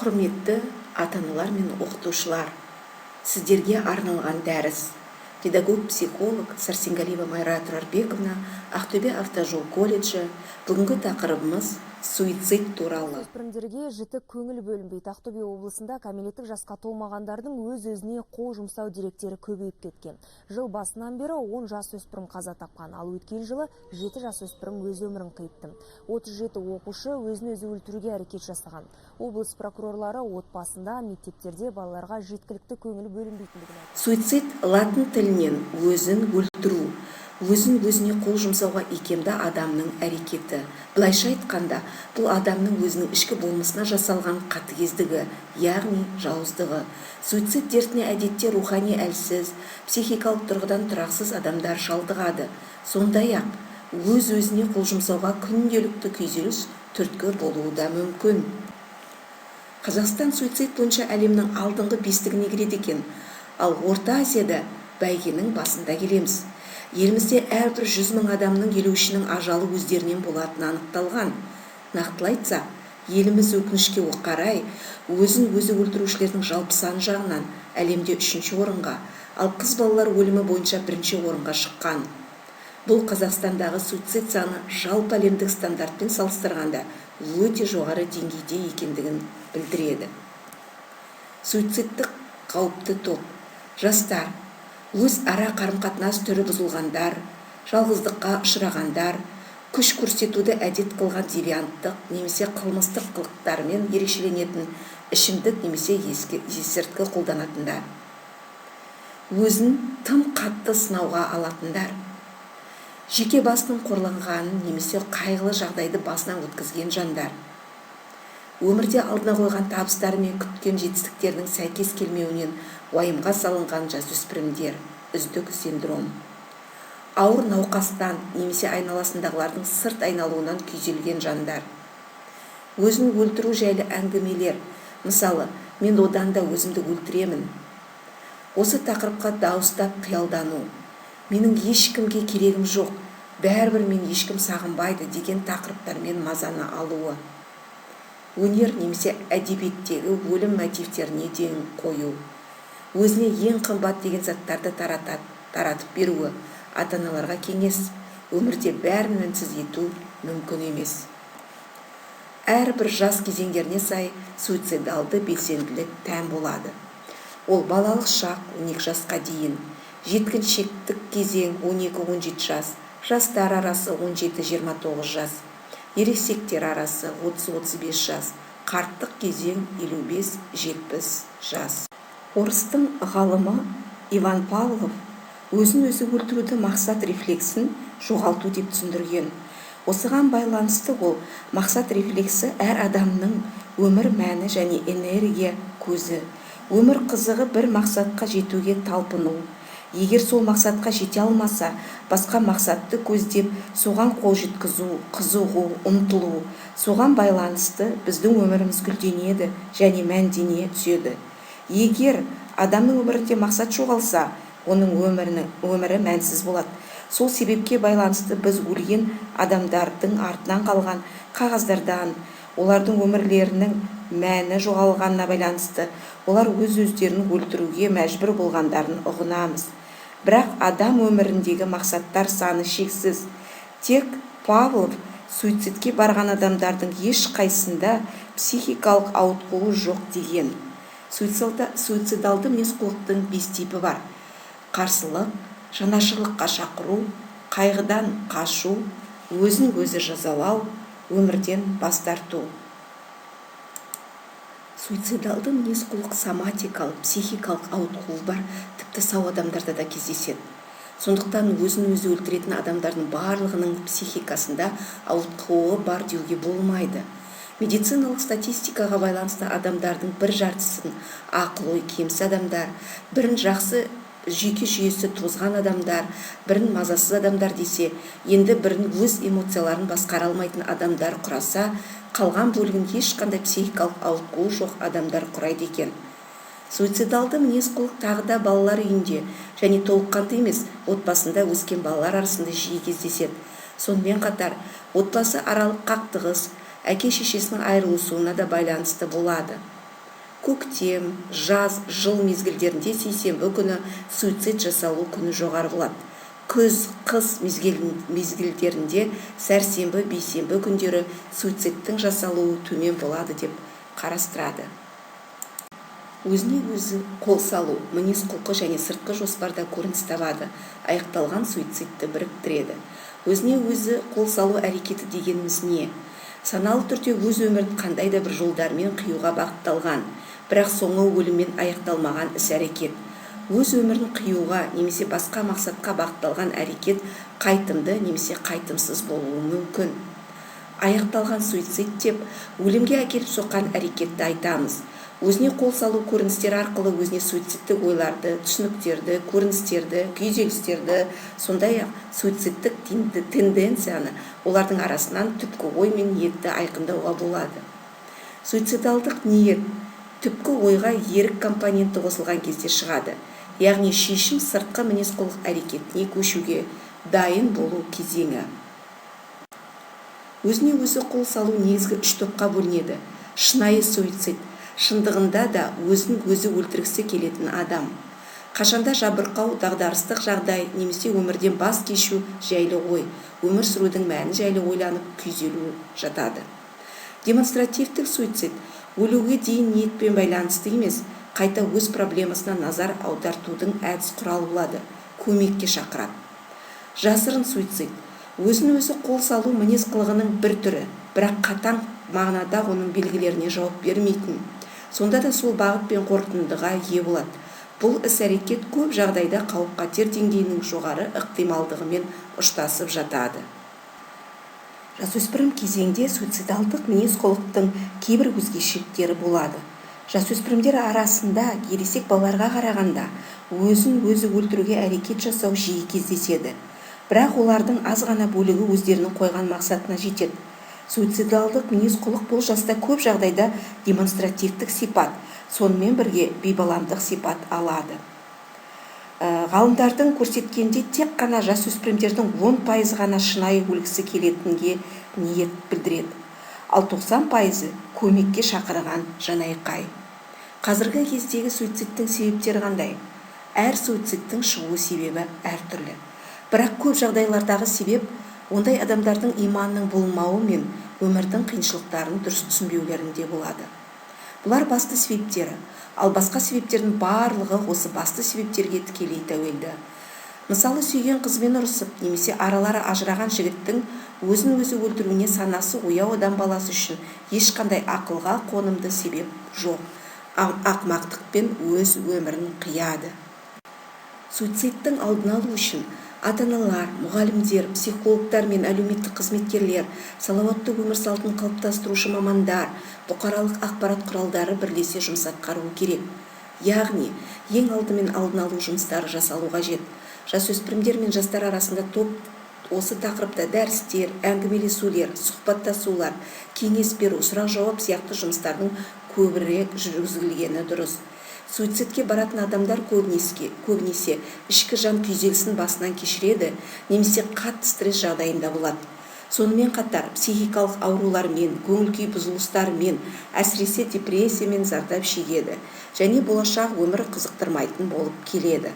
Құрметті ата-аналар мен оқытушылар, сіздерге арналған дәріс. Педагог-психолог Сәрсенгалиева Майра Тұрарбековна, Ақтөбе автожол колледжі. Бүгінгі тақырыбымыз суицид туралы. Өспірімдерге жіті көңіл бөлінбейді. Ақтөбе облысында кәмелеттік жасқа толмағандардың өз-өзіне қол жұмсау деректері көбейіп кеткен. Жыл басынан бері 10 жасөспірім қаза тапқан, ал өткен жылы 7 жасөспірім өз өмірін қиыпты. 37 оқушы өзін өзі өлтіруге әрекет жасаған. Облыс прокурорлары отбасында, мектептерде балаларға жеткілікті көңіл бөлінбейтіндігін айтты. Суицид латын тілінен өзін өлтіру, өзін өзіне қол жұмсауға икемді адамның әрекеті. Былайша айтқанда, бұл адамның өзінің ішкі болмысына жасалған қатыгездігі, яғни жауыздығы. Суицид дертіне әдетте рухани әлсіз, психикалық тұрғыдан тұрақсыз адамдар шалдығады. Сондай-ақ өз өзіне қол жұмсауға күнделікті күйзеліс түрткі болуы да мүмкін. Қазақстан суицид бойынша әлемнің алдыңғы бестігіне кіреді екен, ал Орта Азияда бәйгенің басында келеміз. Елімізде әрбір 100 000 адамның 53-інің ажалы өздерінен болатыны анықталған. Нақтылай айтсақ, еліміз, өкінішке қарай, өзін өзі өлтірушілердің жалпы саны жағынан әлемде үшінші орынға, ал қыз балалар өлімі бойынша бірінші орынға шыққан. Бұл Қазақстандағы суицид саны жалпы әлемдік стандартпен салыстырғанда өте жоғары деңгейде екендігін білдіреді. Суицидтік қауіпті топ: жастар, өз ара қарым-қатынас түрі бұзылғандар, жалғыздыққа ұшырағандар, күш көрсетуді әдет қылған девианттық немесе қылмыстық қылықтарымен ерекшеленетін, ішімдік немесе есірткі қолданатындар, өзін тым қатты сынауға алатындар, жеке басының қорланғанын немесе қайғылы жағдайды басынан өткізген жандар, өмірде алдына қойған табыстары мен күткен жетістіктерінің сәйкес келмеуінен уайымға салынған жасөспірімдер, үздік синдром, ауыр науқастан немесе айналасындағылардың сырт айналуынан күйзелген жандар, өзін өлтіру жайлы әңгімелер, мысалы, «Мен одан да өзімді өлтіремін», осы тақырыпқа дауыстап қиялдану, «Менің ешкімге керегім жоқ, бәрібір мен ешкім сағынбайды» деген тақырыптармен мазаны алуы, өнер немесе әдебиеттегі өлім мотивтеріне ден қою, өзіне ең қымбат деген заттарды таратып беруі. Ата-аналарға кеңес: өмірде бәрін мінсіз ету мүмкін емес. Әрбір жас кезеңдеріне сай суицидалды белсенділік тән болады. Ол балалық шақ, 12 жасқа дейін, жеткіншектік кезең, 12-17 жас, жастар арасы, 17-29 жас, ересектер арасы, 30-35 жас, қарттық кезең, 55-70 жас. Орыстың ғалымы Иван Павлов өзін өзі өлтіруді мақсат рефлексін жоғалту деп түсіндірген. Осыған байланысты ол: «Мақсат рефлексі – әр адамның өмір мәні және энергия көзі. Өмір қызығы – бір мақсатқа жетуге талпыну. Егер сол мақсатқа жете алмаса, басқа мақсатты көздеп, соған қол жеткізу, қызығу, ұмтылу. Соған байланысты біздің өміріміз гүлденеді және мәндене түседі. Егер адамның өмірінде мақсат жоғалса, оның өмірі мәнсіз болады. Сол себепке байланысты біз өлген адамдардың артынан қалған қағаздардан олардың өмірлерінің мәні жоғалғанына байланысты олар өз-өздерін өлтіруге мәжбүр болғандарын ұғынамыз. Бірақ адам өміріндегі мақсаттар саны шексіз. Тек Павлов суицидке барған адамдардың ешқайсысында психикалық ауытқуы жоқ деген. Суицидалды мінез-құлықтың бес типі бар: қарсылық, жанашырлыққа шақыру, қайғыдан қашу, өзін өзі жазалау, өмірден бас тарту. Суицидалды мінез-құлық соматикалық, психикалық ауытқуы бар тіпті сау адамдарда да кездеседі. Сондықтан өзін өзі өлтіретін адамдардың барлығының психикасында ауытқуы бар деуге болмайды. Медициналық статистикаға байланысты адамдардың бір жартысын ақыл ой кеміс адамдар, бірін жақсы жүйке жүйесі тозған адамдар, бірін мазасыз адамдар десе, енді бірін өз эмоцияларын басқара алмайтын адамдар құраса, қалған бөлігін ешқандай психикалық ауытқуы жоқ адамдар құрайды екен. Суицидалды мінез-құлық тағы да балалар үйінде және толыққанды емес отбасында өскен балалар арасында жиі кездеседі. Сонымен қатар отбасы аралық қақтығыс, әке-шешесінің айырылысуына да байланысты болады. Көктем, жаз, жыл мезгілдерінде сейсенбі күні суицид жасалу күні жоғары болады. Күз, қыс мезгілдерінде сәрсенбі, бейсенбі күндері суицидтің жасалуы төмен болады деп қарастырады. Өзіне өзі қол салу мінез-құлқы және сыртқы жоспарда көрініс табады, аяқталған суицидті біріктіреді. Өзіне өзі қол салу әрекеті дегеніміз не? Саналы түрде өз өмірін қандай да бір жолдармен қиюға бағытталған, бірақ соңы өліммен аяқталмаған іс-әрекет. Өз өмірін қиюға немесе басқа мақсатқа бағытталған әрекет қайтымды немесе қайтымсыз болуы мүмкін. Аяқталған суицид деп өлімге әкеліп соққан әрекетті айтамыз. Өзіне қол салу көріністері арқылы өзіне суицидтік ойларды, түсініктерді, көріністерді, күйзелістерді, сондай-ақ суицидтік тенденцияны, олардың арасынан түпкі ой мен ниетті айқындауға болады. Суицидалдық ниет түпкі ойға ерік компоненті қосылған кезде шығады, яғни шешім сыртқы мінез-құлық әрекетіне көшуге дайын болу кезеңі. Өзіне өзі қол салу негізгі үш топқа бөлінеді. Шынайы суицид шындығында да өзін өзі өлтіргісі келетін адам. Қашанда жабырқау, дағдарыстық жағдай немесе өмірден бас кешу жайлы ой, өмір сүрудің мәні жайлы ойланып күйзелу жатады. Демонстративтік суицид өлуге дейін ниетпен байланысты емес, қайта өз проблемасына назар аудартудың әдіс құралы болады, көмекке шақырады. Жасырын суицид өзін өзі қол салу мінез қылығының бір түрі, бірақ қатаң мағынада оның белгілеріне жауап бермейтін. Сонда да сол бағыт пен қорытындыға ие болады. Бұл іс-әрекет көп жағдайда қауіп-қатер деңгейінің жоғары ықтималдығымен ұштасып жатады. Жасөспірім кезеңде суицидалдық мінез-құлықтың кейбір өзгешеліктері болады. Жасөспірімдер арасында ересек балаларға қарағанда өзін өзі өлтіруге әрекет жасау жиі кездеседі. Бірақ олардың аз ғана бөлігі өздерінің қойған мақсатына жетеді. Суицидалдық мінез-құлық бұл жаста көп жағдайда демонстративтік сипат, сонымен бірге бейбаламдық сипат алады. Ғалымдардың көрсеткенде, тек қана жасөспірімдердің 10% ғана шынайы өлгісі келетінге ниет білдіреді. Ал 90% көмекке шақырған жанайқай. Қазіргі кездегі суицидтің себептері қандай? Әр суицидтің шығу себебі әртүрлі. Бірақ көп жағдайлардағы себеп ондай адамдардың иманының болмауы мен өмірдің қиыншылықтарын дұрыс түсінбеулерінде болады. Бұлар басты себептері, ал басқа себептердің барлығы осы басты себептерге тікелей тәуелді. Мысалы, сүйген қызбен ұрысып немесе аралары ажыраған жігіттің өзін өзі өлтіруіне санасы ояу адам баласы үшін ешқандай ақылға қонымды себеп жоқ. Ақмақтықпен өз өмірін қияды. Суицидтің алдын алу үшін ата-аналар, мұғалімдер, психологтар мен әлеуметтік қызметкерлер, салауатты өмір салтын қалыптастырушы мамандар, бұқаралық ақпарат құралдары бірлесе жұмыс атқаруы керек. Яғни, ең алдымен алдын алу жұмыстары жасалу қажет. Жасөспірімдер мен жастар арасында топ осы тақырыпта дәрістер, әңгімелесулер, сұхбаттасулар, кеңес беру, сұрақ-жауап сияқты жұмыстардың көбірек жүргізілгені дұрыс. Суицидке баратын адамдар көбінесе ішкі жан күйзелісін басынан кешіреді немесе қатты стресс жағдайында болады. Сонымен қатар психикалық аурулармен, көңіл-күй бұзылыстарымен, әсіресе депрессиямен зардап шегеді және болашақ өмір қызықтырмайтын болып келеді.